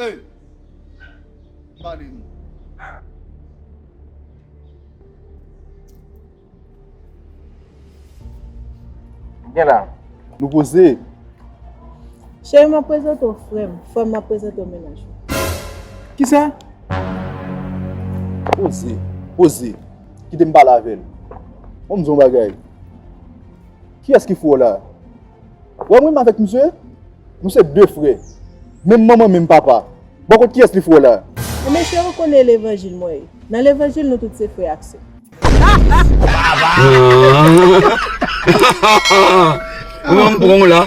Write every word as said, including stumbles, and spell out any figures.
Hey! M pale nou. Gen la. Nou poze. Cheri, m ap prezante w frè m. Frè m, m ap prezante w mennaj ou. Kisa? Poze. Poze. Kite m pale avè l. Bon, m di w yon bagay. Kiyès ki fou la? Ou wè mwen menm avèk misye? Nou se de frè. Menm manman, menm papa. Bon, kot kiyès li fou la? Enben, cheri, ou konnen levanjil mwen ye. Nan levanjil, nou tout se frè ak sè. Ou menm pran w la.